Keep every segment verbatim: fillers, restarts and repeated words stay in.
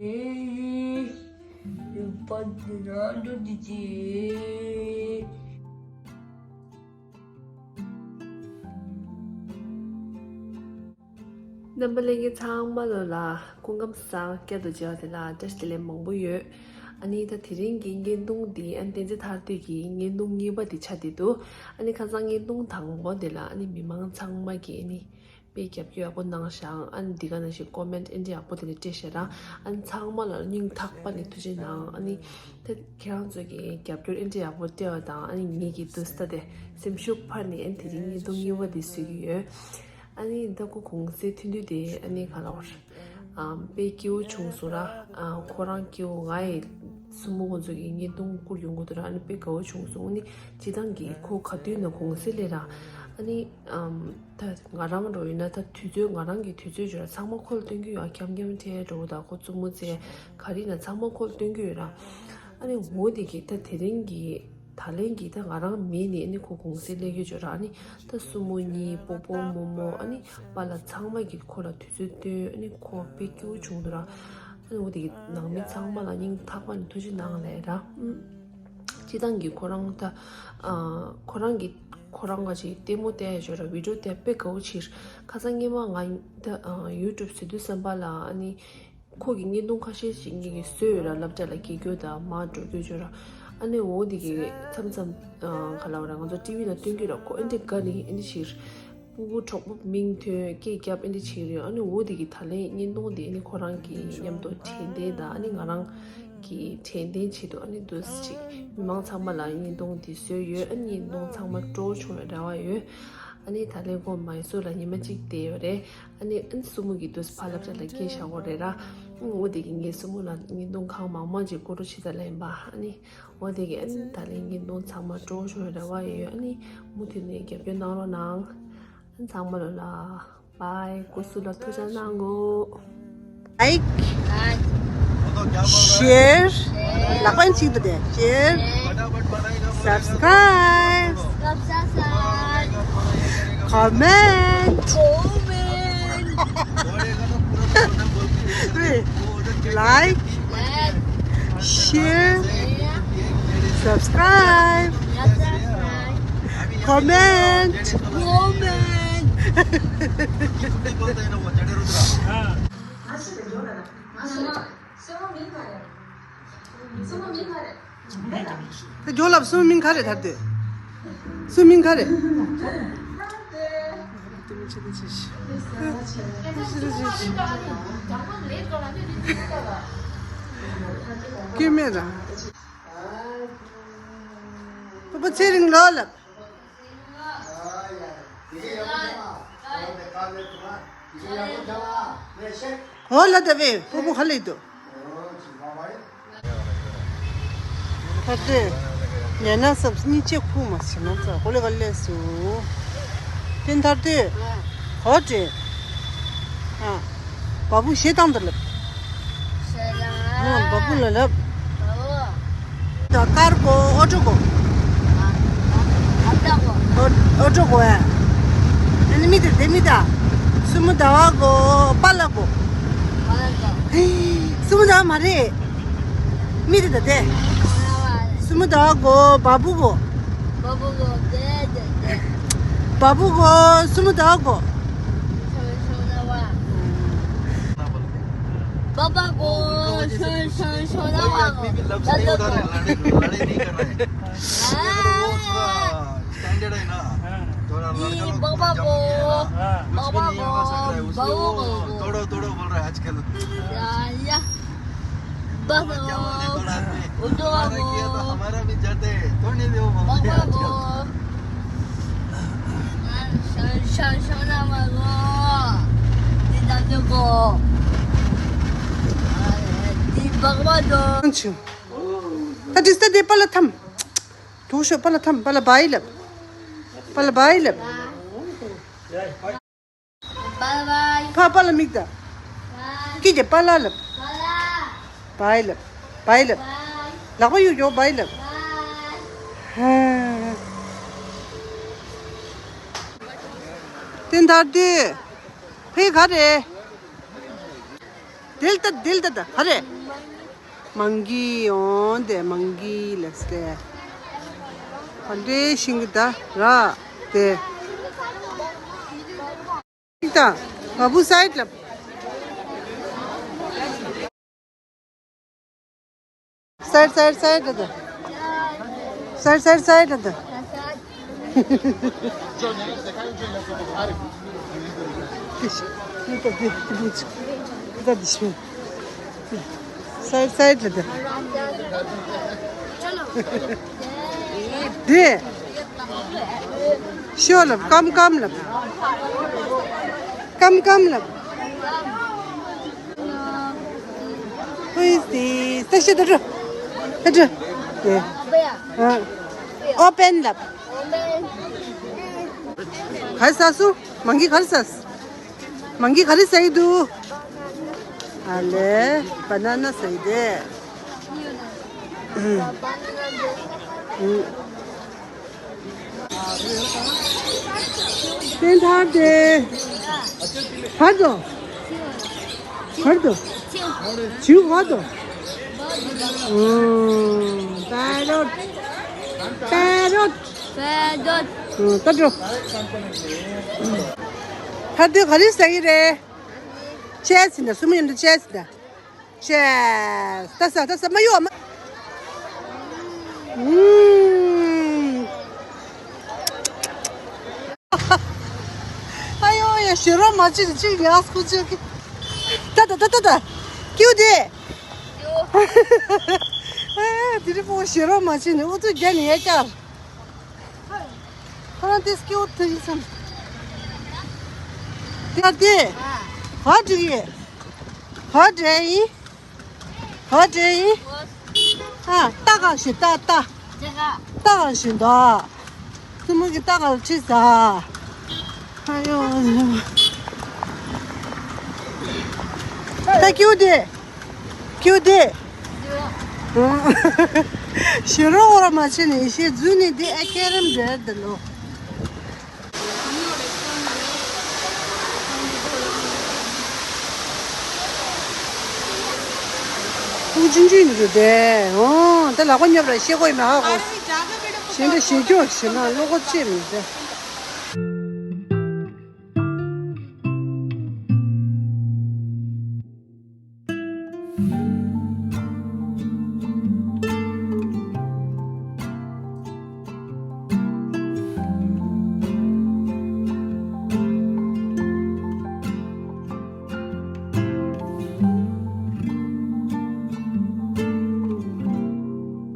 རིག་པ་འདི་ན་འགྲོ་འདི་ཅི། རྣམ་པ་ལྷན་རྒྱས་ཚང་མ་ལོ་ལ་སྐུ་ཁམས་བཟང་། བསྐྱར་དུ་མཇལ་བ་དེ་ལ་བཀྲ་ཤིས་བདེ་ལེགས་མང་པོ་ཡོད། ཨ་ནི་ད་དེ་རིང་གི་བརྙན་ཐུང་འདི་ཨ་ནི་བསྟན་འཛིན་ཐར་འདོད་ཀྱི་བརྙན་ཐུང་གཉིས་པ་འདི་ཆགས་བསྡད་འདུག་ཨ་ནི་ཁ་སང་བརྙན་ཐུང་དང་པོ་འདི་ལ་ཨ་ནི་མི་མང་ཚང་མ་གིས་ཨ་ནི་དཔེ་རྒྱབ་སྐྱོར་ཡག་པོ་གནང་ཤག་ཨ་ནི་འདི་ག་ནང་བཞིན་ཀོ་མེན་ཊི་ཨེ་འདྲ་ཡག་པོ་དེ་འདྲ་སྤྲད་ཤག་ར། ཨ་ནི་ཚང་མ་ལ་སྙིང་ཐག་པ་ནས་ཐུགས་རྗེ་གནང་། ཨ་ནི་ད་ཁྱེད་རང་ཚོ་གིས་རྒྱབ་སྐྱོར་ཨེ་འདྲ་ཡག་པོ་སྤྲད་པ་དང་ཨ་ནི་ངེད་ཀྱི་འདུག་སེ་ད་དེ་སེམས་ཤུགས་འཕར་ནས་ཨ་ནི་དེ་རིང་བརྙན་ཐུང་གཉིས་པ་འདི་བཟོ་གི་ཡོད། ཨ་ནི་ད་ཁོ་གུང་སེང་ཐོན་དུས་དེ་ཨ་ནི་ག་ལབ་དགོས་རེད། ཨམ། དཔེ་སྐྱིད་པོ་བྱུང་སོང་ར། ཨ། ཁོ་རང་སྐྱིད་པོ། ང་ཡི་སྲུ་མོ་ཁོང་ཚོ་གི་བརྙན་ཐུང་བསྐུར་ཡོང་གི་འདུག་ར། ཨ་ནི་དཔེ་དགའ་པོ་བྱུང་སོང་། ཨ་ནི་སྤྱིར་བཏང་གི་ཁོ་ག་དུས་ན་གུང་སེང་སླེབས་ར། ཨ་ནི། ཨམ། ད་ང་རང་འདྲ་ཡིན་ན་ད་དུས་ཚོད་ང་རང་གི་དུས་ཚོད་བརྗོད་ར་ཚང་མ་ཁོ་ལ་སྟོན་གྱི་ཡོད། འཁྱམ་འཁྱམ་འཕྲད་འགྲོ་བ་དང་ཁོ་རྩུབ་མོ་རྩེ་ག་རེ་ཡིན་ན་ཚང་མ་ཁོ་ལ་སྟོན་གྱི་ཡོད་ར། ཨ་ནི་འོ་དེ་གི་ད་དེ་རིང་གི་ད་ལན་གྱི་ད་ང་རང་མེད་ནས་ཨ་ནི་ཁོ་གུང་སེང་སླེབས་ཀྱི་ཡོད་ར། ཨ་ནི་ད་སྲུ་མོ་གཉིས། སྤོ་སྤོ་རྨོ་མོ། ཨ་ནི་པཱ་ལགས་ཚང་མ་གིས་ཁོ་ལ་དུས་ཚོད་བཏོན། ཨ་ནི་ཁོ་དཔེ་སྐྱིད་པོ་བྱུང་འདུག་ར། ཨ་ནི་འོ་དེ་གི་ནང་མི་ཚང་མ་ལ་སྙིང་ཐག་པ་ནས་ཐུགས་རྗེ་གནང་ལབ་ར། ཨུམ། སྤྱིར་བཏང་གི་ཁོ་རང་ད། ཨ། ཁོ་རང་གི་ཁོ་རང་ག་ཅིག་ལྟད་མོ་བལྟས་ཡ་ཅིག་ཡོད་ར། བི་ཌིའོ་བལྟས་དཔེ་དགའ་པོ་བྱས། ཁ་སང་སྔོན་མ་ང་ད། ཨ། ཡུ་ཊུབ་བཟོ་དུས་ཙམ་པ་ལ་ཨ་ནི། ཁོ་གི་བརྙན་ཐུང་ཁ་ཤས་ཤིག་ངེད་ཀྱིས་བཟོས་ཡོད་ར། སློབ་གྲྭ་ལ་སྐྱེལ་རྒྱུ་དང་མར་འགྲོ་རྒྱུ་ཅིག་ཡོད་ར། ཨ་ནི་འོ་དེ་གི་མཚམས་མཚམས། ཨ། ག་ལབ་དགོས་རེད། ང་ཚོ་ཊི་ཝི་ནང་སྟོན་གྱི་ཡོད་ར། ཁོ་ཨེ་འདྲ་དགའ་ནི་ཨེ་འདྲ་བྱས། སྤོ་བོ་གྲོགས་པོ་མིང་ཐོན་སྐད་རྒྱབ་ཨེ་འདྲ་བྱས་རེད། ཨ་ནི་འོ་དེ་གི་ད་ལན་བརྙན་ཐུང་དེ་ཨ་ནི་ཁོ་རང་གི་མཉམ་དུ་དྲན་རྟེན་དང་ཨ་ནི་ང་རང་གི་དྲན་རྟེན་ཆེད་དུ་ཨ་ནི་འདུག་སེ་ཅིག་མི་མང་ཚང་མ་ལ་བརྙན་ཐུང་དེ་བཟོས་ཡོད། ཨ་ནི་བརྙན་ཐུང་ཚང་མ་སྤྲོ་བོ་བྱུང་བའི་རེ་བ་ཡོད། ཨ་ནི་ད་ལན་ཁོ་མའི་སོར་ལ་ཉི་མ་གཅིག་བསྡད་ཡོད་རེད། ཨ་ནི་ཨ་ནི་སྲུ་མོ་གི་དུས་ཕར་སློབ་གྲྭ་ལ་སྐྱེལ་བཞག་གོ་རེད་ར། འོ་དེ་གི་ངའི་སྲུ་མོ་ལ་བརྙན་ཐུང་གང་མང་མང་ཅིག་བསྐུར་རོགས་བྱེད་ད་ལན་པ། ཨ་ནི་འོ་དེ་གི་ཨ་ནི་ད་ལན་བརྙན་ཐུང་ཚང་མ་སྤྲོ་བོ་བྱུང་བའི་རེ་བ་ཡོད། ཨ་ནི་མུ་མཐུད་ནས་རྒྱབ་སྐྱོར་གནང་རོགས་གནང་། ཨ་ནི་ཚང་མ་ལོ་ལ་བའི་སྐུ་གཟུགས་ལ་ཐུགས་ཅག་གནང་གོ། ལའིཀ། ཤེར། ལག་པ་གཅིག་ཏུ་དེ་ཤེར། སབ་སི་ཀ་རའིབ། ཁོ་མེན་ཊི། ལའིཀ། ཤེར། སབ་སི་ཀ་རའིབ། ཁོ་མེན་ཊི། ཁོ་མེན་ཊི། ད་ཇོ་ལབ་སུ་མིང་ག་རེ་ཐར་དེ། སུ་མིང་ག་རེ། སྐྱེ་མེད་ར། པ་པ་ཚེ་རིང་ལོ་ལབ། ཨོ་ལ་ད་བེ་པུ་པུ་ཧ་ལས་དོ། ཐར་ཏེ། ཉན་ན་སབ་སྙིང་རྗེ་ཁུག་མ་བྱེད་ན་ཚ་ཧོ་ལེ་ག་ལས་སུ། ཏེན་ཐར་ཏེ། ཧོ་ཏེ། ཨ། བ་བུ་ཞེ་དང་དུ་ལབ། ཨ། བ་བུ་ལ་ལབ། ད་ཀར་གོ་ཨོ་ཊོ་གོ། ཨོ་ཨོ་ཊོ་གོ་ཨ། ཨ་ནི་མི་དེ་དེ་མི་ད། སུ་མུ་ད་བ་གོ་པ་ལ་གོ། སུ་མུ་ད་བ་མ་རེད། མི་དེ་ད་དེ། སུ་མུ་ད་བ་གོ་བ་བུ་གོ། བ་བུ་གོ་སུ་མུ་ད་བ་གོ། 爸爸给我说说说那个，那个，哎，你爸爸给我，爸爸给我，爸爸给我，哎呀，爸爸给我，我说我，爸爸给我。 ད་དྲི་ས་དེ་པ་ལ་ཐམ། དུག་ཤོད་པ་ལ་ཐམ། པ་ལ་བའི་ལབ། པ་ལ་བའི་ལབ། ཕ་པ་ལ་མིག་ད། ཀི་ཀྱི་པ་ལ་ལབ། བའི་ལབ། བའི་ལབ། ལག་པ་གཡུག་གྱོག་བའི་ལབ། ཧ། ཏན་ཐར་དུས། ཕའི་ག་རེ། དེལ་ད་དེལ་ད་ད་ཧ་རེ། མང་གི་ཡོང་དེ་མང་གི་ལས་དེ། ཧ་འདྲེ་ཤིང་གི་ད་ར་དེ། ད་ང་བུ་སའིད་ལ། སའིད་སའིད་སའིད་ད། སའིད་སའིད་སའིད་ད། སའིད་སའིད་ལ་དེ། དེ། ཤོ་ལབ་ཀམ་ཀམ་ལབ། ཀམ་ཀམ་ལབ། Who is this? ད་ཤི་ད་འགྲོ། ད་འགྲོ། དེ། ཨ། ཨོ་པེན་ལབ། ག་རེ་ཟ་སོང་། མང་གི་ག་རེ་ཟ། མང་གི་ག་རེ་ཟ་ཡི་འདུག་ཨ་ལེ། བ་ན་ན་ཟ་ཡི་དེ། ཨུམ། ཨུམ། སེང་ཐར་དེ། ཧར་དོ། ཧར་དོ། ཆུ་ཧར་དོ། ཨུམ། པེ་རོད། པེ་རོད། པེ་རོད། ཨུམ། ད་འགྲོ། ཧར་དོ་ག་རེ་ཟ་ཡི་རེད། ཅེས་ཟིན་ན་སུ་མོ་ཡིན་ད་ཅེས་ཟིན་ན། ཅེས། ལྟ་ས་ལྟ་ས་མ་གཡོ་མ། ཨུམ། ཨ་ཡོ་ཡ་ཞེ་རོ་མ་བྱེད་ཅིག་ཡ་སྐུ་ཅིག་ད་ད་ད་ད་ད། ཀྱུ་དེ། ཨ་དེ་རི་པོ་ཞེ་རོ་མ་བྱེད་ནས་ཨུ་ཚུགས་རྒྱག་ནས་ཡ་བསྐྱར། ཁོ་རང་དེ་སྐྱེ་བོ་དེ་ཡིན་སམ། དེ་ཨ་དེ། ཧ་འགྲིག་ཡེ། ཧ་འགྲིག་ཡིན། ཧ་འགྲིག་ཡིན། ཨ་ཏ་ག་ཞིག་ཏ་ཏ། ཏ་ག་ཞིག་འདུག་སུ་མོ་གི་ཏ་ག་ཁྲིད་ས། ཨ་ཡོ། ད་ཀྱུ་དེ། ཀྱུ་དེ། ཞེ་རོ་འོ་ར་མ་བྱེད་ནས་ཤེས་རྫུན་ནས་དེ་ཨ་ཁྱེད་རམ་འདྲེར་དེ་ལོ། ཕུག་ཆུང་ཆུང་ཡིན་འདུག་དེ། འོ་ད་ལག་པ་སྙོབ་ར་ཤེས་གོ་ཡིན་མ་ཧ་གོ། ཞེ་འདྲ་ཞེ་སྐྱོ་ཞེ་ན་བློ་ཁོག་ཅེས་མི་ཟེར།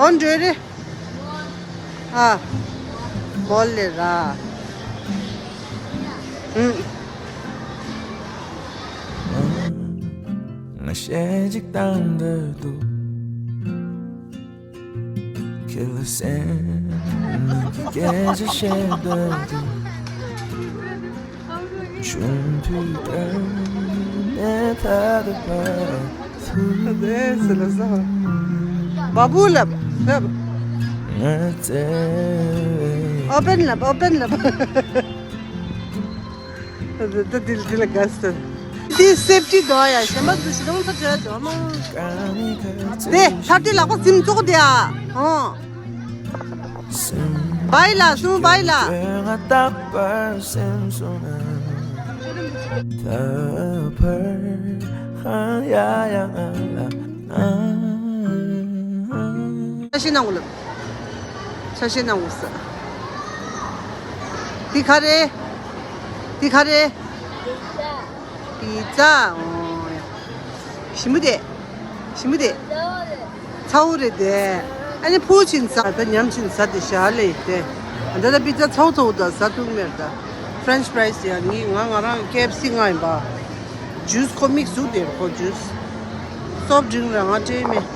འོ་འགྲོ་རེ། ཨ། མོལ་ལེ་ར། ཨུམ། ང་ཞེ་གཅིག་བཏང་འདོད་འདུག་ཁྱེད་ལ་སེམས་ནང་གི་སྐད་ཆ་བཤད་འདོད་འདུག་ཆུང་དུས་ཀ་ནས་ད་ལྟ་བར་དུ། བ་བུ་ལབ་ལབ། ཨོ་པན་ལབ། ཨོ་པན་ལབ། ད་དེ་དེ་ལ་དགའ་སོང་། དེ་སེབ་ཏི་དོ་ཡ་ཞེ་མ་དུ་ཞི་རོང་ཚ་བྲལ་དོ་མ། དེ་ཐར་ཏི་ལག་པ་ཟིམ་བཙོག་དེ་ཨ། ཨོ། བའི་ལ་སུ་བའི་ལ། ཤི་ན་འུ་ལ། ཆ་ཤས་གནང་དགོས་ས། འདི་ག་རེ། འདི་ག་རེ། པི་ཙ། པི་ཙ། ཨོ་ཡ། ཞིམ་པོ་དེ། ཞིམ་པོ་དེ། ཚ་བོ་རེད་དེ། ཨ་ནི་ཕུའུ་ཅིན་ཟ་ད་ཉམས་ཅིན་ཟ་དེ་ཞག་ལས་དེ། ད་ད་པི་ཙ་ཚ་བོ་ཚ་བོ་ད་ཟ་ཐུབ་མེད་ད། ཕྲེན་ཆི་ཕྲེ་སི་ཡ་ངི་ང་ང་རང་ཀེ་ཨེཕ་སི་ང་ཡིན་པ། ཇུས་ཁོ་མིག་ཟུག་དེ་ཁོ་ཇུས། སོབ་ཌི་རིང་རང་ང་སྤྲད་མེད།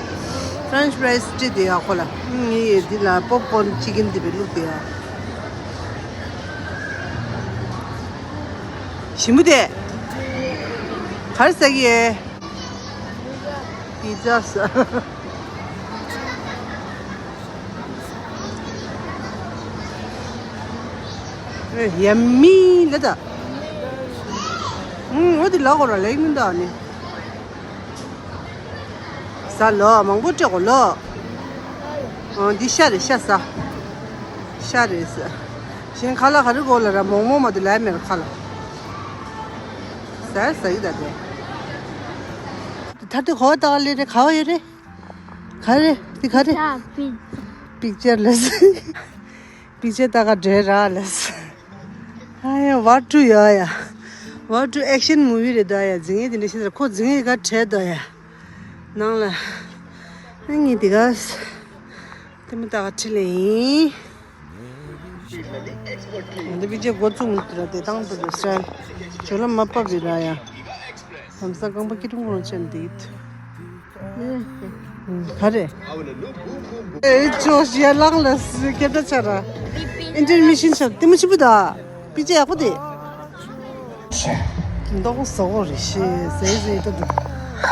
ཕྲེན་ཆི་ཕྲེ་སི་སྤྲད་དེ་ཡ་ཁོ་ལ། ངས་འདི་ལ་པོབ་ཀོན་ཅི་ཀིན་འདི་བེ་བླུགས་དེ་ཡ། ཞིམ་པོ་དེ། ག་རེ་ཟ་གི་ཡེ། པི་ཙ་ཟ། ཡ་མི་ལ་ད། ཨུང་འོ་དེ་ལ་གོ་ར་ལེགས་མིན་ད་ནི། ཟ་ལོ། མང་པོ་སྤྲད་གོ་ལོ། ཨ། འདི་ཤ་རེད། ཤ་ཟ། ཤ་རེད་ཟ། གཞན་ཁ་ལག་ག་རེ་གོ་ལ་ར། མོག་མོག་མ་དེ་ལ་མེར་ཁ་ལ། ཟ་ཟ་ཡི་ད་དེ། ཐར་ཏེ་གོ་ད་ག་ལེ་རེ་ག་བ་ཡོད་རེད། ག་རེ་འདི་ག་རེ། ཡ་པི། པིག་ཅར་ལ་ཟ། པིག་ཅར་ད་ག་འདྲེ་ར་ལ་ཟ། ཨ་ཡ། ཝར་ཊུ་ཡ་ཡ། ཝར་ཊུ་ཨེག་ཤན་མུ་བི་རེད་ད་ཡ། རྫིང་ངེ་དེ་འདྲ་ཤེས་ཟེར། ཁོ་རྫིང་ངེ་ག་བྲལ་ད་ཡ། ནང་ལ། ཨ་ངས་དེ་ག་ལྟད་མོ་ལྟ་ག་ཁྲིད་ལེ་ཡིན། འདི་བི་ཇེ་འགོ་བཙུགས་མི་དེ་ལ་བདེ་ཐང་དུ་འགྲོ་སྲན། ཇོ་ལ་མ་པ་བི་ར་ཡ། ལམ་སང་རྐང་པ་སྐྱིད་ཀྲུང་ཀྲུང་ཅན་འདི་ཡིད། ག་རེ། ཨེ་ཅོ་ཞེ་ལང་ལ་སི་སྐད་ཆ་ཆ་ར། ཨིན་ཊར་མི་ཤན་ཆ་ལྟད་མོ་ཆེན་པོ་ད། བི་ཇེ་ཡག་པོ་དེ། མདོག་ཟ་འོ་རེ་ཤེས་ཟེར་ཟེར་ད་འདུག་ག་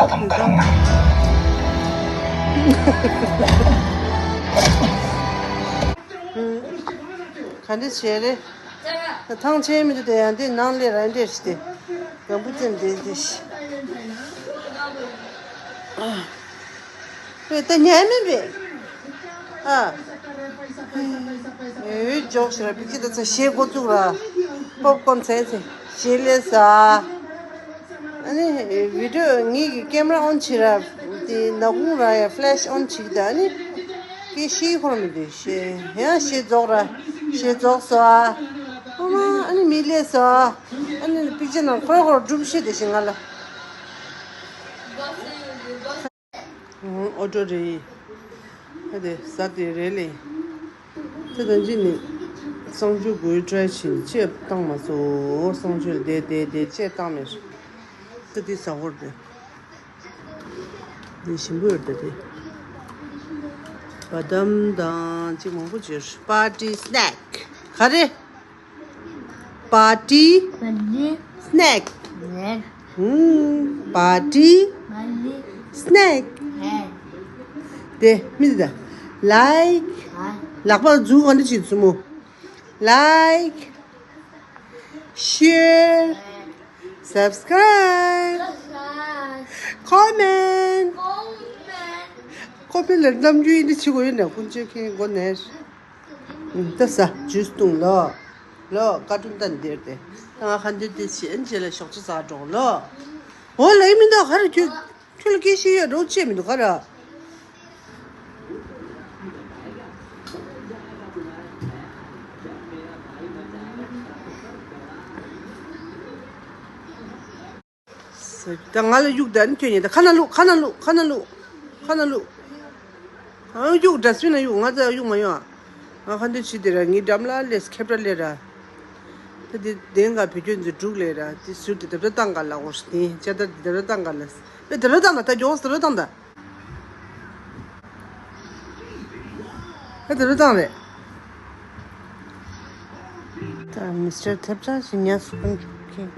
འདྲ་བྱས་རེད། ད་ཐང་ཆེན་མི་འདུག་དེ་ཡང་དེ་ནང་ལས་ར་འདྲེས་ཏེ། གམ་བུ་ཙམ་དེ་དེ་ཤི། ཨེ་ད་ཉལ་མིན་པས། ཨ། ཨེ་འཇོག་ཤི་ར། བི་ཅི་ད་ཚ་ཞེ་འགོ་བཙུགས་ར། པོབ་ཀོན་ཚན་ཚན་ཞེ་ལས་ཟ། ཨ་ནི་བི་ཌི་ཡོ་ངེད་ཀྱི་ཀེམ་ར་ཨོན་བྱེད་ར། དེ་ནག་ཁུང་ར་ཡ་ཕི་ལེ་ཤི་ཨོན་བྱེད་ད། ཨ་ནི་སྐད་ཤེས་ཁོ་ར་མི་འདུག་ཞེ་ཡང་ཞེ་རྫོགས་ར། ཞེ་རྫོགས་སོ་ཨ། ཨ་མ་ཨ་ནི་མི་ལས་སོ་ཨ། ཨ་ནི་པིག་ཅར་ནང་ཁོ་ར་ཁོ་ར་སྒྲུབ་ཤེས་དེ་ཞིག་ང་ལ། ཨོ་ཊོ་རེད། ཨ་དེ་ཟ་དེ་རེད་ལེ། ད་ད་ཅི་ནི་གསང་སྤྱོད་དགོས་ཊ་རའི་བྱེད་ནི་ཅེས་བཏང་མ་སོང་། གསང་སྤྱོད་དེ་དེ་དེ་ཅེས་བཏང་མེད། ད་དེ་ཟ་ཧོར་དེ། དེ་ཞིམ་པོ་ཡོད་ད་དེ། བ་དམ་དང་ཅིག་མང་པོ་བྱོས། པར་ཊི་སི་ནེག་ག་རེ། པར་ཊི་པར་ཊི་སི་ནེག་ནེག་ཧུམ། པར་ཊི་པར་ཊི་སི་ནེག་ནེག་དེ་མི་དེ་ད། ལའིཀ་ཨ། ལག་པ་འཛུགས་ག་འདྲ་བྱེད་སུ་མོ། ལའིཀ་ཤེར། སབ་སི་ཀ་རའིབ། ཀོ་མེན། ཀོ་མེན་ལ་རྣམ་འགྱུར་ཡིན་འདི་བྱེད་དགོས་ཡོད་ནས་ཀུན་སྤྱོད་མཁན་མགོ་ནས། ད་ཟ་ཇུས་བཏུང་ལོ། ལོ་ཀ་ཀྲུང་ད་འདིར་ཏེ། ད་ང་ཁ་འདོན་དེ་བྱེད་ཨན་བྱེད་ལ་ཞོགས་ཇ་ཟ་འགྲོ་ལོ། འོ་ལ་ཡིན་མི་འདུག་ག་རེ་ཁྱོད། ཁྱོད་ལ་སྐད་ཤེས་ཡོད་འགྲོ་བྱེད་མི་འདུག་ག་ར། ད་ང་ལ་གཡུག་ད་ནི་ཁྱོད་ཉིད་ད་ཁ་ན་ལུག་ཁ་ན་ལུག་ཁ་ན་ལུག་ཁ་ན་ལུག་ཨང་གཡུག་ཌ་སི་བིན་ན་གཡུག་ང་ཚ་གཡུག་མ་ཡོང་ཨ། ང་ཁ་འདོན་བྱེད་དེ་ར་ངའི་འགྲམ་ལ་སླེབས་ཁེབས་ར་སླེབས་ར། ད་དེ་གདན་ག་བེད་སྤྱོད་འཛིན་དྲུག་ལས་ར་དེ་ཟུར་དེ་དེབ་ར་བཏང་ག་ལ་འོ་ཤི་དེ་ཅ་ད་དེ་དེབ་ར་བཏང་ག་ལ་ཨེ་དེབ་ར་བཏང་ད་ད་མགྱོགས་དེབ་ར་བཏང་ད། ཨེ་དེབ་ར་བཏང་རེད། ད་མི་སི་ཊར་ཐེབས་ཆག་ཞིག་ཉལ་སོང་ཁྱེད།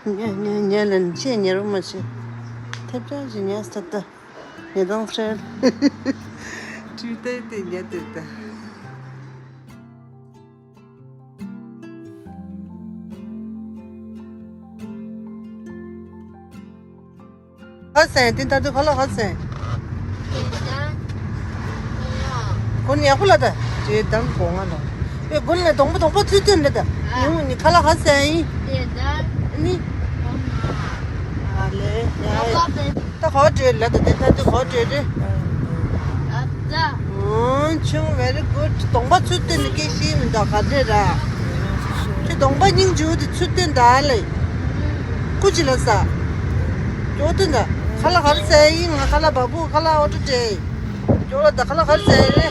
ཉལ་ཉལ་ཉལ་ལན་ཆེ་ཉལ་རུ་མ་ཆེ། ཐེབས་ཆག་ཞིག་ཉལ་སོང་ད། ཉལ་སྟངས་སྤྲད། ཅུས་ཏེ་ཏེ་ཉལ་དེ་ད། ཧ་སེ་དེ་ད་དུ་ཁ་ལ་ཧ་སེ། དགོན་ཡག་པོ་ལ་ད་ཇེ་དང་དགོ་ང་ལ། ཨེ་དགོན་ལ་སྡོང་པོ་སྡོང་པོ་ཚུལ་སྟོན་ལ་ད། ཉུང་ནི་ཁ་ལ་ཧ་སེ་ཡིན། ནི། ཨ་ལེ་ཡ་ཡ། ད་གོ་བྲེ་ལ་ད་དེ་ད་དུ་གོ་བྲེ་རེ། ཨོ་ཆུང་very good། གདོང་པ་ཚུར་བསྟན་ནས་སྐད་ཤེས་མི་འདུག་ག་རེ་ར། ཁྱོད་གདོང་པ་སྙིང་རྗེ་བོ་དེ་ཚུར་བསྟན་ད་ལེ། སྐུ་ཅི་ལ་ས། ཇོ་བསྟན་ད། ཁ་ལ་ག་རེ་ཟེར་ཡིན་ང་ཁ་ལ་བ་བུ་ཁ་ལ་ཨོ་ཏོ་ཏྲེ། ཇོ་ལ་ད་ཁ་ལ་ག་རེ་ཟེར་རེ།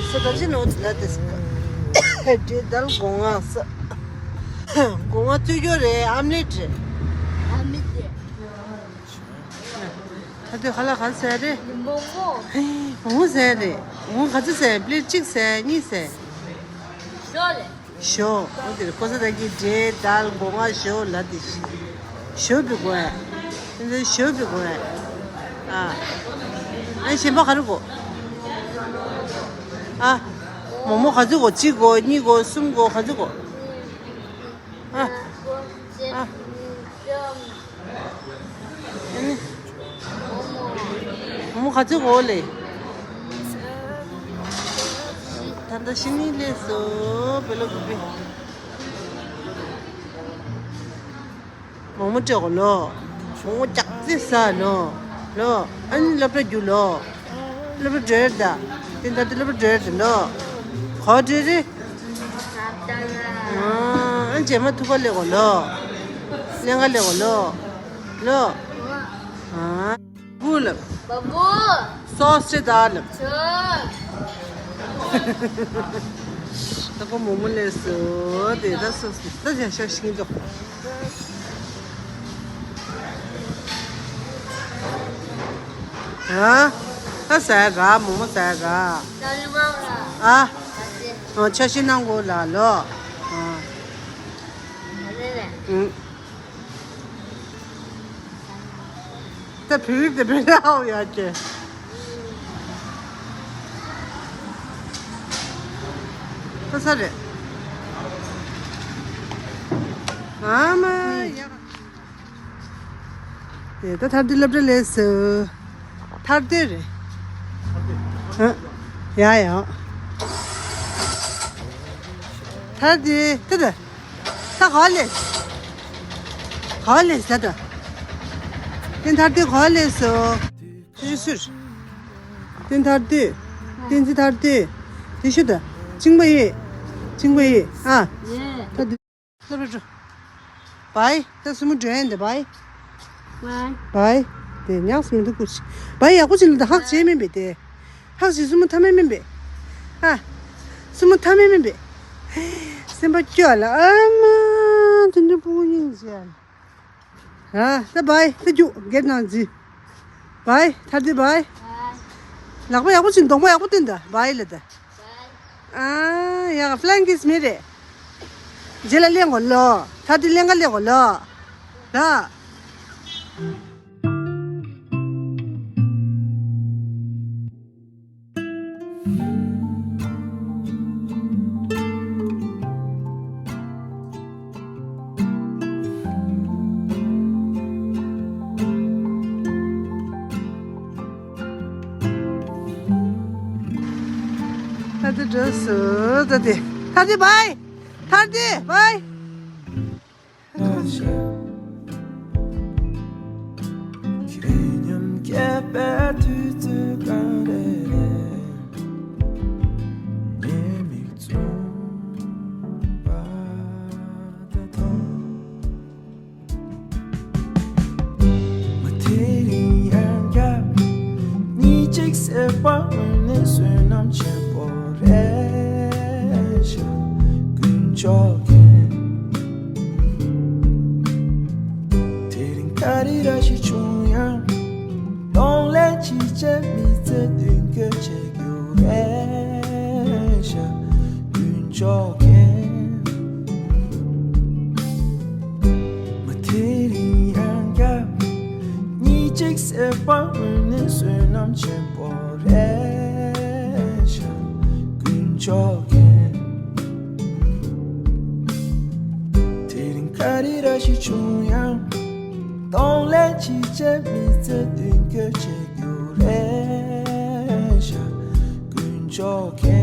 སི་ད་ཅི་ནོ་ལ་དེ་སི་ཀ། འབྲས་དལ་སྒོ་ང་ས། སྒོ་ང་བཙོས་རྒྱུ་རེད་ཨམ་ལེ་ཏྲེ། ཨམ་ལེ་ཏྲེ། ད་དུས་ཁ་ལག་ག་ཚོད་ཟས་རེད། མོག་མོག་ཧེ། མོག་མོག་ཟས་རེད། མོག་མོག་ག་ཚོད་ཟས། པླེཊ་གཅིག་ཟས། གཉིས་ཟས། ཞོ་རེད། ཞོ། འོ་དེ་རེད། ཀོ་ས་ད་གི་འབྲས་དལ་སྒོ་ང་ཞོ་ལ་དེ་ཞི། ཞོ་བི་གོ་ཨེ། དེ་ཚོ་ཞོ་བི་གོ་ཨེ། ཨ། ཨ་གཞན་པ་ག་རེ་གོ། ཨ། མོག་མོག་ག་ཚོད་གོ། གཅིག་གོ། གཉིས་གོ། གསུམ་གོ། ག་ཚོད་གོ། ཨ། ཨ། ཨ་ནི། ག་ཚོད་གོ་ལེ། ད་ལྟ་ཤི་ནི་ལས་སོ་བེ་ལོ་བེ་བེ། མོག་མོག་སྤྲད་གོ་ལོ། མོག་མོག་ཅག་ཙེ་ཟ་ལོ། ལོ། ཨ་ནི་སློབ་གྲྭ་རྒྱུགས་ལོ། སློབ་གྲྭ་འགྲོ་ཡ་ད། དེ་ད་དེ་སློབ་གྲྭ་འགྲོ་ཡ་ད་ལོ། གོ་འདྲེ་རེ། ཨ་རྗེས་མ་ཐུག་པ་ལས་གོ་ལོ། ལེན་ག་ལས་གོ་ལོ། ལོ། ཨ། བུ་ལབ། བ་བུ། སོ་སི་ད་ལབ། ཆོ། ད་ཁོ་མོག་མོག་ལས་སོ། དེ་ད་སོ་སི་ད་ཞག་ཞག་ཤིང་ཏོག་ཨ། ད་ཟ་ཡ་ག་མོག་མོག་ཟ་ཡ་ག་ཨ། ཨོ་ཆ་ཤི་གནང་གོ་ལ་ལོ། ཨ། ད་བོད་རིགས་དེ་བོད་རྒྱ་ཧའོ་ཡ་ཀྱེ། ད་ས་རེད། ཨ་མ་ཡ། དེ་ད་ཐར་ཏེ་སློབ་གྲྭ་ལས་སུ། ཐར་ཏེ་རེད། ཨ། ཡ་ཡ། ཐར་ཏེ་ད་ད། ད་ག་ལས། ག་ལས་ད་ད། དེ་ཐར་ཏེ་ག་ལས་སོ། ཤུ་ཤུ་ཤུར། དེ་ཐར་ཏེ། དེ་ཚི་ཐར་ཏེ། དེ་ཤུ་ད། ཅིང་པ་ཡེ། ཅིང་པ་ཡེ། ཨ། ད་དེ། སློབ་ར་འགྲོ། བའི་ད་སུ་མོ་འགྲོ་ཡན་དེ་བའི། བའི། བའི། དེ་ཉག་སུ་མོ་འདུག་ཀུ་ཅི། བའི་ཡག་པོ་ཅིག་ལ་ད་ཧག་བྱེད་མིན་པས་དེ། ཧག་ཅིག་སུ་མོ་ཐ་མེ་མིན་པས། ཨ། སུ་མོ་ཐ་མེ་མིན་པས། སེམས་པ་སྐྱོ་ལ་ཨ་མ་དེ་འདྲ་པོ་ཡིན་ཟེར། ཨ་ད་བའི་ད་རྒྱུག་སྒེར་ནང་འཛུལ། བའི་ཐར་དུས་བའི། ལག་པ་ཡག་པོ་ཅིག་གདོང་པ་ཡག་པོ་བསྟན་ད་བའི་ལ་ད། ཨ་ཡག་ཧྥ་ལན་ཀིས་མི་རེད། རྗེས་ལ་གླེང་གོ་ལོ། ཐར་དུས་གླེང་ག་གླེང་གོ་ལོ། ལ། ད་དེ་འགྲོ་སོ་ད་དེ། ད་དེ་བའི། ད་དེ་བའི། ཁྱེད་མཉམ་སྐྱེས་པའི་དུས་ཚོད་ག་རེ་རེད། ངའི་མིག་བཙུམ་པ་དེ་མཐོང་། མ་དེ་རིང་ཡང་བསྐྱར་གཉིད་ཅིག་སད་པ་དངོས་གནས་བསོད་ནམས་ཆེན་པོ་རེད་ཤག་དཀོན་མཆོག་མཁྱེན། དེ་རིང་ག་རེ་ར་ཞིག་བྱུང་ཡང་གདོང་ལེན་བྱེད་ཆེད་མི་ཚེ་མདུན་སྐྱོད་བྱེད་རྒྱུ་རེད་ཤག་དཀོན་མཆོག་མཁྱེན། མ་དེ་རིང་ཡང་བསྐྱར་གཉིད་ཅིག་སད་པ་དངོས་གནས་བསོད་ནམས་ཆེན་པོ་རེད་ཤག་དཀོན་མཆོག་མཁྱེན། དེ་རིང་ག་རེ་ར་ཞིག་བྱུང་ཡང་གདོང་ལེན་བྱེད་ཆེད་མི་ཚེ་མདུན་སྐྱོད་བྱེད་རྒྱུ་རེད་ཤག་དཀོན་མཆོག་མཁྱེན།